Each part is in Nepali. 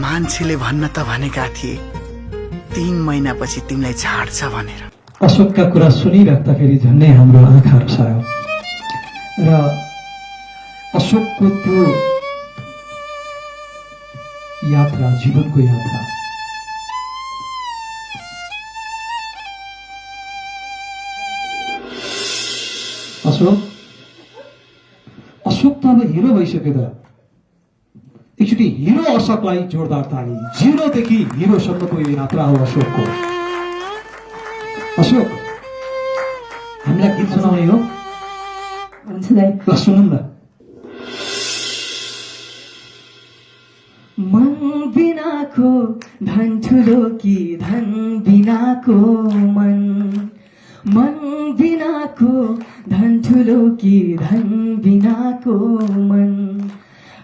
मान्छेले भन्न त भनेका थिए 3 महिनापछि तिमीलाई छाड्छ भनेर। अशोकका कुरा सुनिराख्दाखेरि झन्डै हाम्रो आँखा रसायो र अशोकको त्यो यात्रा जीवनको यात्रा अशोक त अब हिरो भइसक्यो त। एकचोटि हिरो अशोकलाई जोरदार ताली। जिरोदेखि हिरोसम्मको यो यात्रा हो अशोकको। अशोक हामीलाई गीत सुनाउने हो? हुन्छ दाइ, ल सुनौँ न। मन बिनाको धन ठुलो कि धन बिनाको मन, मन बिनाको धन ठुलो कि धन बिनाको मन,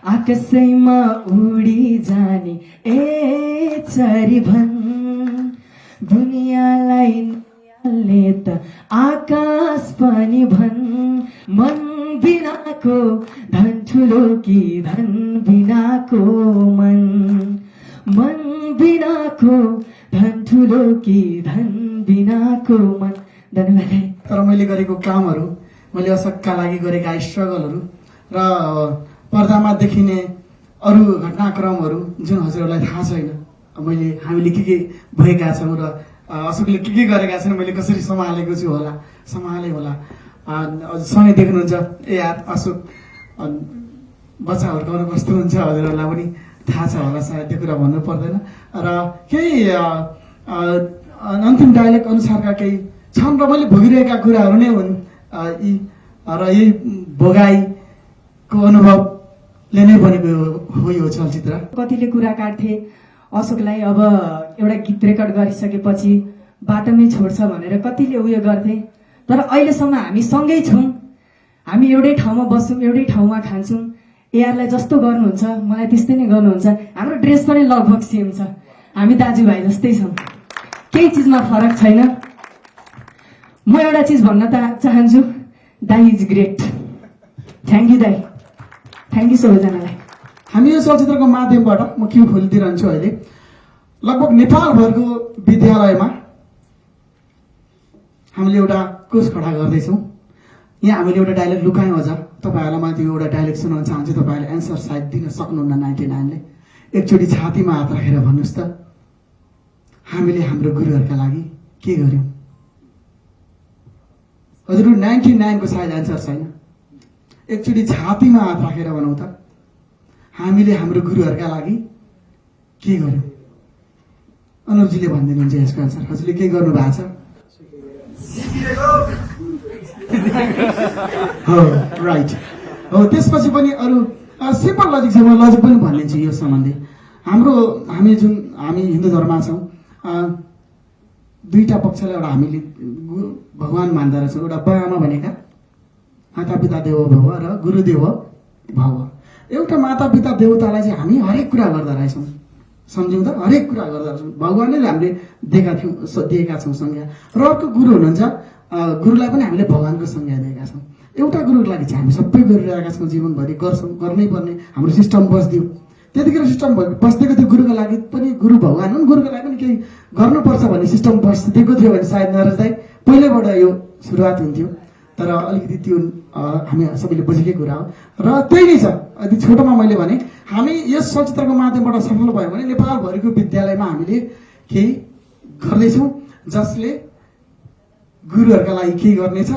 आकाशैमा उडी जाने ए चरी भन, दुनियाँलाई निहाल्ने त आकाश पनि भन, मन बिनाको धन ठुलो कि धन बिनाको मन, मन बिनाको धन ठुलो कि धन बिनाको मन। धन्यवाद। तर मैले गरेको कामहरू, मैले अशोकका लागि गरेका स्ट्रगलहरू र पर्दामा देखिने अरू घटनाक्रमहरू जुन हजुरहरूलाई थाहा छैन, हामीले के भएका छौँ र अशोकले के गरेका छन्, मैले कसरी सम्हालेको छु होला, सम्हाले होला। सँगै देख्नुहुन्छ ए यार अशोक बच्चा हुर्काउनु कस्तो हुन्छ, हजुरहरूलाई पनि थाहा छ होला सायद, त्यो कुरा भन्नु पर्दैन। र केही अन्तिम डायलग अनुसारका केही छन् र मैले भोगिरहेका कुराहरू नै हुन् यी, र यही भोगाईको अनुभवले नै बनेको हो यो चलचित्र। कतिले कुरा काट्थे अशोकलाई अब एउटा गीत रेकर्ड गरिसकेपछि बाटोमै छोड्छ भनेर कतिले उयो गर्थे, तर अहिलेसम्म हामी सँगै छौँ, हामी एउटै ठाउँमा बस्छौँ, एउटै ठाउँमा खान्छौँ। एआरलाई जस्तो गर्नुहुन्छ मलाई त्यस्तै नै गर्नुहुन्छ। हाम्रो ड्रेस पनि लगभग सेम छ, हामी दाजुभाइ जस्तै छौँ, केही चिजमा फरक छैन। म एउटा चिज भन्न त चाहन्छु, दाई इज ग्रेट। थ्याङ्क यू दाई, थ्याङ्क यू सबैजनालाई। हामी यो चलचित्रको माध्यमबाट म क्यु खोलिदिइरहन्छु। अहिले लगभग नेपालभरको विद्यालयमा हामीले एउटा कोर्स खडा गर्दैछौँ। यहाँ हामीले एउटा डायलग लुकायौँ अझ, तपाईँहरूलाई म त्यो एउटा डायलग सुनाउन चाहन्छु। तपाईँहरूले एन्सर सायद दिन सक्नुहुन्न 99ले। एकचोटि छातीमा हात राखेर भन्नुहोस् त, हामीले हाम्रो गुरुहरूका लागि के गर्यौँ? हजुर 99को सायद एन्सर छैन, एकचोटि छातीमा हात राखेर भनौँ त, हामीले हाम्रो गुरुहरूका लागि के गर्यौँ? अनुपजीले भनिदिनुहुन्छ यसको एन्सर। हजुरले के गर्नु भएको छ? हो राइट हो। त्यसपछि पनि अरू सिम्पल लजिक छ, म लजिक पनि भनिदिन्छु यो सम्बन्धी। हामी हिन्दू धर्ममा छौँ, दुईटा पक्षलाई एउटा हामीले भगवान मान्दा रहेछौँ। एउटा बाआमा भनेका माता पिता देवो भव र गुरुदेव भव। एउटा माता पिता देवतालाई चाहिँ हामी हरेक कुरा गर्दा रहेछौँ, सम्झौँ त, हरेक कुरा गर्दा रहेछौँ। भगवानले हामीले दिएका छौँ संज्ञा। र अर्को गुरु हुनुहुन्छ, गुरुलाई पनि हामीले भगवानको संज्ञा दिएका छौँ। एउटा गुरुको लागि चाहिँ हामी सबै गरिरहेका छौँ, जीवनभरि गर्छौँ, गर्नै पर्ने हाम्रो सिस्टम बस्दियो। त्यतिखेर सिस्टम बस्दिएको थियो, गुरुको लागि पनि गुरु भगवान हुन्, गुरुको लागि पनि केही गर्नुपर्छ भन्ने सिस्टम बस्दिएको थियो भने सायद नरज दाइ पहिल्यैबाट यो सुरुवात हुन्थ्यो। तर अलिकति त्यो हामी सबैले बुझेकै कुरा हो र त्यही नै छ। यदि छोटोमा मैले भने हामी यस चलचित्रको माध्यमबाट सफल भयो भने नेपालभरिको विद्यालयमा हामीले केही गर्दैछौँ, जसले गुरुहरूका लागि केही गर्नेछ।